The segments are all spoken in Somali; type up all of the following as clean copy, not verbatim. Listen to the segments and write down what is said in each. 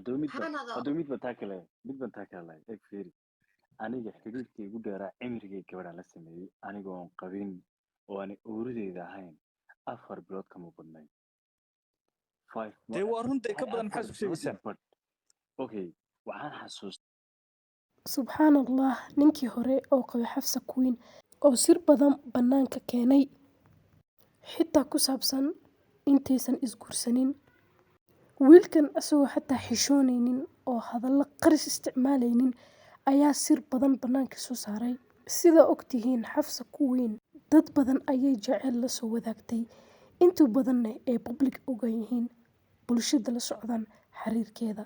Haddaba midba Hanado. Haddaba midba taa kale, midban taa kale lahayd. Eeg, fiiri, aniga xidhiidhkii igu dheeraa cimrigay gabadhaan la sameeyey, anigoon qabin oo aanay oorideyda ahayn, 4 bilood kama badnayn. 5. Dee waa runta, ka badan maxaad 4 isku bilood iyo sheegaysaa? Badh. Okay, waxaan xasuustaa Subxaan Allah, ninkii hore oo qabay Xafsa Queen oo sir badan bannaanka keenay, xitaa ku saabsan intaysan isguursanin. Wiilkan asagoo xataa xishoonaynin oo hadallo qaris isticmaalaynin ayaa sir badan bannaanka soo saaray. Sida ogtihiin, Xafsa Queen dad badan ayay jacayl la soo wadaagtay, inta badanna ay public ogaan yihiin, bulshada la socdaan xiriirkeeda.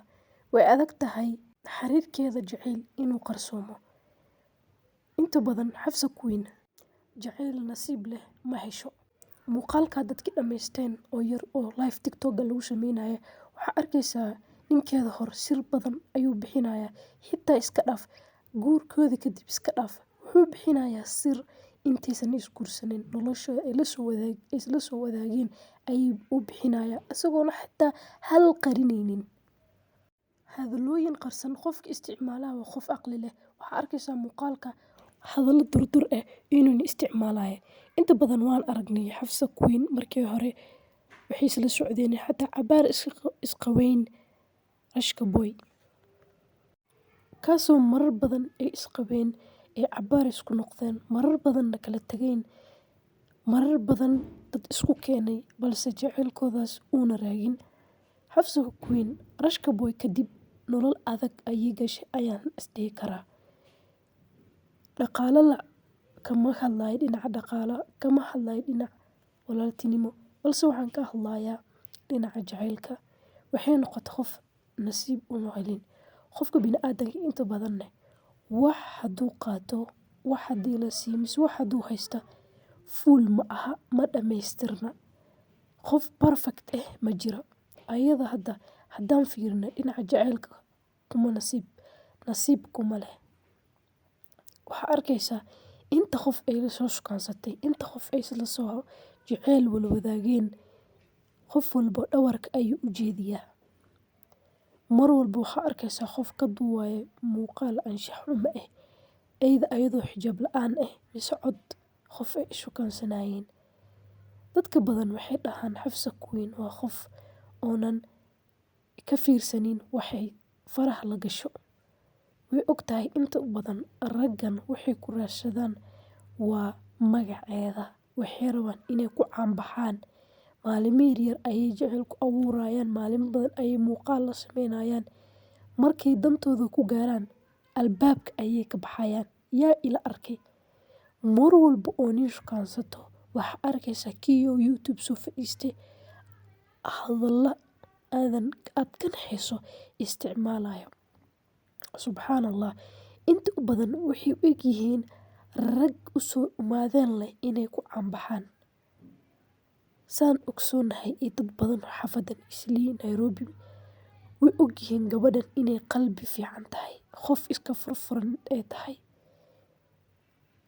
Way adag tahay xiriirkeeda jacayl inuu qarsoomo. Inta badan Xafsa Queen jacayl nasiib leh ma hesho. Muuqaalka dadki dhammaysteen oo yar oo live TikTok lagu sameynayo, waxaa arkaysaa ninkeeda hore sir badan ayuu bixinayaa. Xitaa iska dhaaf guurkooda kadib, iska dhaaf, wuxuu bixinayaa sir intaysan isguursanin nolosha ay la soo wadaag isla soo wadaageen ayuu u bixinayaa, isagoona xitaa hal qarinaynin. Hadalooyin qarsan qofka isticmaalaha waa qof aqli leh. Waxaa arkaysaa muuqaalka hadallo durdur ah inuuna isticmaalayo. Inta badan waan aragnay Xafsa Queen markii hore waxay isla socdeen, xataa cabaar isqaweyn Rashka Boy, kaasoo marar badan ay isqabeen, ay cabaar isku noqdeen, marar badanna kala tageen, marar badan dad isku keenay, balse jacaylkoodaas uuna raagin. Xafsa Queen Rashka Boy kadib nolol adag ayay gashay ayaan isdhihi karaa. Dhaqaale la kama hadlayo, dhinaca dhaqaala kama hadlayo, dhinac walaaltinimo, balse waxaan ka hadlayaa dhinaca jacaylka. Waxay noqotay qof nasiib uma helin. Qofka bini'aadanka inta badanne wax hadduu qaato, wax haddii la siiyo mise wax hadduu haysta, full ma aha, ma dhammaystirna. Qof perfect eh ma jiro. Ayada hadda haddaan fiirino dhinaca jacaylka, kuma nasiib, nasiib kuma leh. Waxaa arkaysaa inta qof ay la soo shukaansatay, inta qof ay isla soo jacayl wada wadaageen, qof walba dhawarka ayuu u jeediyaa. Mar walba waxaa arkaysaa qof ka duwaya muuqaal anshax xumo ah, ayada ayadoo xijaab la'aan ah mise cod qof ay ishukaansanayeen. Dadka badan waxay dhahaan Xafsa Queen waa qof oonan ka fiirsanin waxay faraha la gasho. Way ogtahay inta badan raggan waxay ku raadsadaan waa magaceeda. Waxay rabaan inay ku caanbaxaan. Maalimo yaryar ayay jacayl ku abuurayaan, maalimo badan ayay muuqaal la sameynayaan. Markay dantooda ku gaaraan, albaabka ayay ka baxayaan. Yaa ila arkay? Mar walba oo nin shukaansato, waxaa arkaysaa kii oo YouTube soo fadhiistay, hadalla aadan aad ka naxayso isticmaalayo. Subxaan Allah, inta u badan waxay u egyihiin rag u soo imaadeen leh inay ku caanbaxaan. Saan ogsoonahay iyo dad badan oo xaafadan Islii Nairobi way ogyihiin gabadhan inay qalbi fiican tahay, qof iska furfuran ay tahay.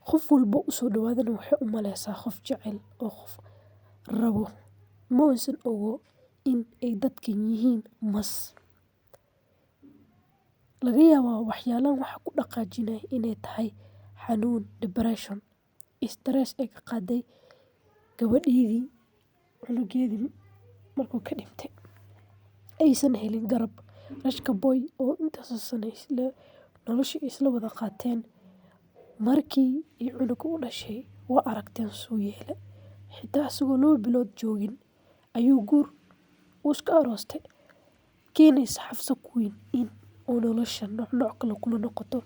Qof walba u soo dhawaadana waxay u maleysaa qof jecel oo qof rabo. Ma aysan ogo in ay dadkan yihiin mas. Laga yaabaa waxyaalahan waxa ku dhaqaajinaya inay tahay xanuun depression, stress ay ka qaaday gabadheedii, cunugeedii markuu ka dhintay. Aysan helin garab. Rashka Boy oo intaas oo sano isla nolosha isla wada qaateen, markii ay cunuga u dhashay waa aragteen suu yeelay. Xitaa isagoo 2 bilood joogin ayuu guur uu iska aroostay. Keenaysa Xafsa Queen in uu nolosha nooc nooc kale kula noqoto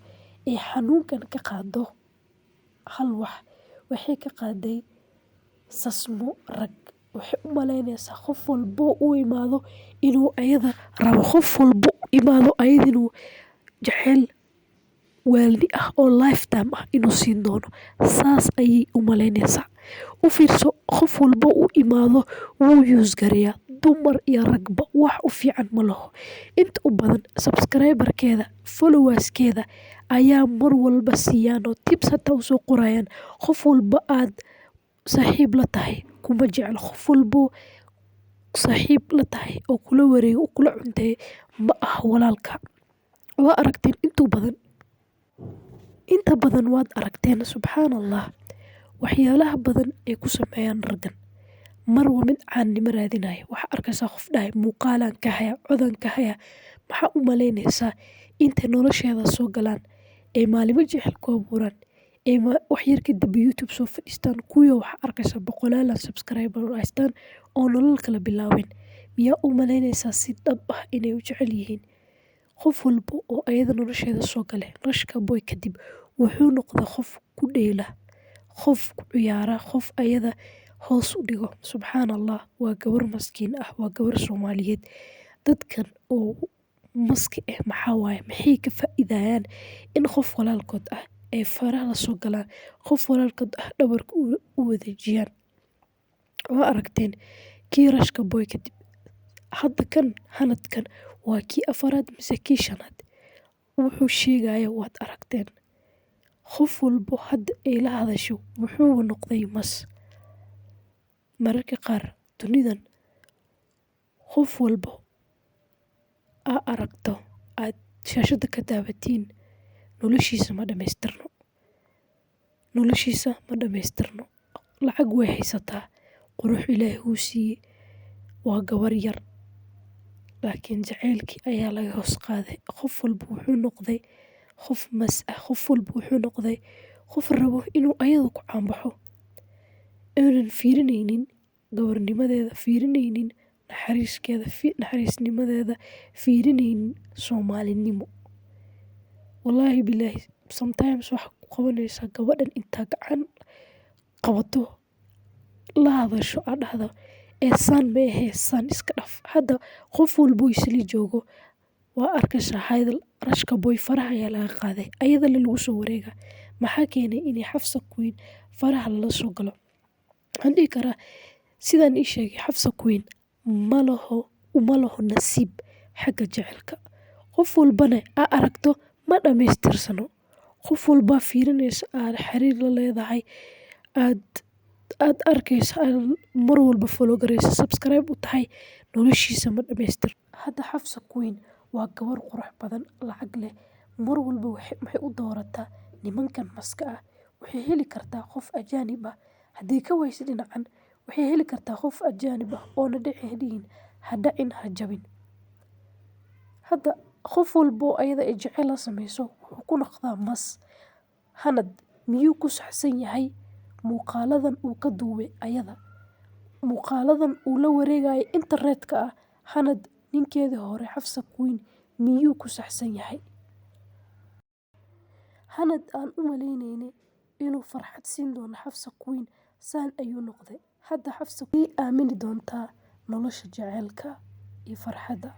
ee xanuunkan ka qaado hal wax. Waxay ka qaaday sasmo rag. Waxay u malaynaysaa qof walbo uu imaado inuu ayada rabo, qof walbo u imaado ayada inuu jacayl waaldi ah oo lifetime ah inuu siin doono. Saas ayay u malaynaysaa. U fiirso, qof walbo uu imaado wuu use gareeyaa, dumar iyo ragba wax u fiican ma laho. Inta u badan subscriber-keeda, followers-keeda ayaa mar walba siiyaan oo tips hataa u soo qorayaan. Qof walba aad saaxiib la tahay kuma jeclo, qof walbo. saaxiib la tahay oo kula wareego oo kula cunteeyo ma aha walaalka. Waa aragteen intuu badan. Inta badan waad aragteen, subxaan Allah, waxyaalaha badan ee ku sameeyaan raggan. Mar waa mid caannimo raadinaya. Waxaa arkaysaa qof dhahay muuqaalaan ka haya, codaan ka haya. Maxaa u malaynaysaa intay nolosheeda soo galaan ee maalimo jecel ku abuuraan ee wax yar kadib YouTube soo fadhiistaan, kuyo waxaa arkaysaa boqolaal subscriber haystaan oo nolol kala bilaabeen. Miyaa u malaynaysaa si dhab ah inay u jecel yihiin? Qof walba oo ayada nolosheeda soo galay Rashka Boy kadib wuxuu noqday qof ku dheela, qof ku ciyaara, qof ayada hoos u dhigo. Subxaan Allah, waa gabar maskiin ah, waa gabar Soomaaliyeed. Dadkan oo maski ah maxaa waaye, maxay ka faa'iidayaan in qof walaalkood ah ay faraha la soo galaan, qof walaalkood ah dhabarka u wadeejiyaan? Waa aragteen kii Rashka Boy kadib. Hadda kan hanadkan waa kii afaraad mise kii shanaad. Wuxuu sheegaya waad aragteen. Qof walbo hadda ay la hadasho wuxuu noqday mas. Mararka qaar dunidan qof walbo aa aragto aad shaashada ka daawatiin noloshiisa ma dhamaystirno. Noloshiisa ma dhamaystirno. Lacag way haysataa, qurux Ilaahay uu siiyey, waa gabar yar. Laakiin jacaylkii ayaa laga hoos qaaday. Qof walba wuxuu noqday qof mas ah. Qof walba wuxuu noqday qof rabo inuu ayada ku caanbaxo. Aanan fiirinaynin gabarnimadeeda, fiirinaynin naxariiskeeda, naxariisnimadeeda, fiirinaynin Soomaalinimo. Wallaahi billahi, sometimes waxa ku qabanaysaa gabadhan intaa gacan qabato la hadasho aad dhahdo ee saan ma ahee, saan iska dhaf. Hadda qof walbo isla joogo waa arkaysaa haydal Rashka Boy faraha ayaa laga qaaday, ayada la lagu soo wareega. Maxaa keenay inay Xafsa Queen faraha lala soo galo? Waxaan dhihi karaa sidaan ii sheegay, Xafsa Queen ma laho, uma laho nasiib xagga jacaylka. Qof walbana aa aragto ma dhammaystirsano. Qof walba fiirinaysa aad xiriir la leedahay, aad arkaysa, aad mar walba follow garaysa, subscribe u tahay, noloshiisa ma dhammaystir. Hadda Xafsa Queen waa gabar qurux badan, lacag leh. Mar walba waxay u doorataa nimankan maska ah. Waxay heli kartaa qof ajaanib ah. Haddii ka waysid dhinacan, waxay heli kartaa qof ajaanib ah oo na dhici dhihin, ha dhacin, ha jabin. Hadda qof walbo ayada ay jecel la sameyso wuxuu ku noqdaa mas. Hanad miyuu ku saxsan yahay muuqaaladan uu ka duubay ayada? Muuqaaladan uu la wareegayay internetka ah, Hanad ninkeedii hore Xafsa Queen miyuu ku saxsan yahay? Hanad aan u maleynaynay inuu farxad siin doono Xafsa Queen, saan ayuu noqday. Hadda Xafsa ii aamini doontaa nolosha jacaylka iyo farxadda.